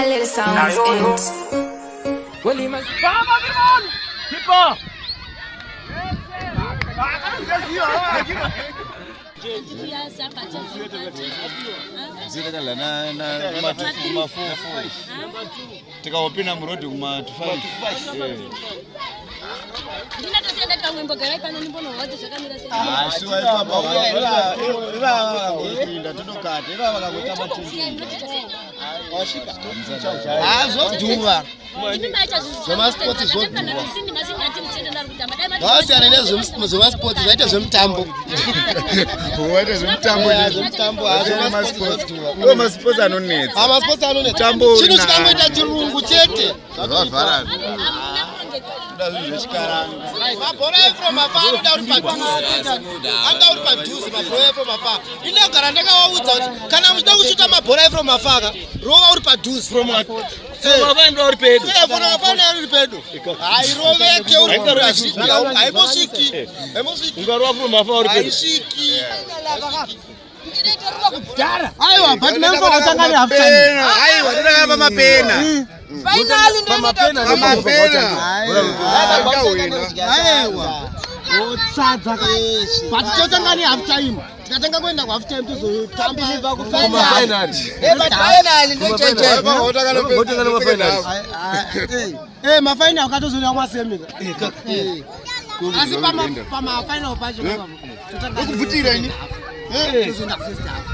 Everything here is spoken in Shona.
Little sounds ends. Tikawapinda murodhi kuma 5. Ndinatosiya ndati vamwe mbogarai pano ndimbonohwa kuti zvakamira sei. Asiwa ipapa ivava vakangopinda totokata, ivava vakangotamba. Hazvodhuva. Imi maita zvinhu Zvemasports zvodhuva. Zvakasiyana. Zvakasiyana nezvemasports, zvaita zvemutambo. Waita zvemutambo. Zvemutambo, zvemasports zvodhuva. Iwo masports anonetsa. Amasports anonetsa. Mutambo Chinhu uri chikangoita chirungu chete. Zvavharana. Toda zvinhu zvechikaranga. Mabhora efrom afar anoda uri padhuze, anoda uri padhuze mabhora efrom afar. Inogara ndakavaudza kuti kana muchida kushuta mabhora efrom afar ka, rova uri padhuze. From uri pedo. Afar uri pedo hairoveke, uri kure haimbosviki, haimbosviki. Ungarova from afar uri pedo. Haisviki. Aiwa, but memfokotanga nehalf time. Aiwa, todakamba mapena. Pamapena. Pamapena. Aiwa, otsadza, but totanga nehalf time. Tikatanga kuenda kuhalf time, tozotamba. Mafinal katozoenda kumasemika, asi pamafinal pacho Ukubvutira ini. tozoenda kufirst half.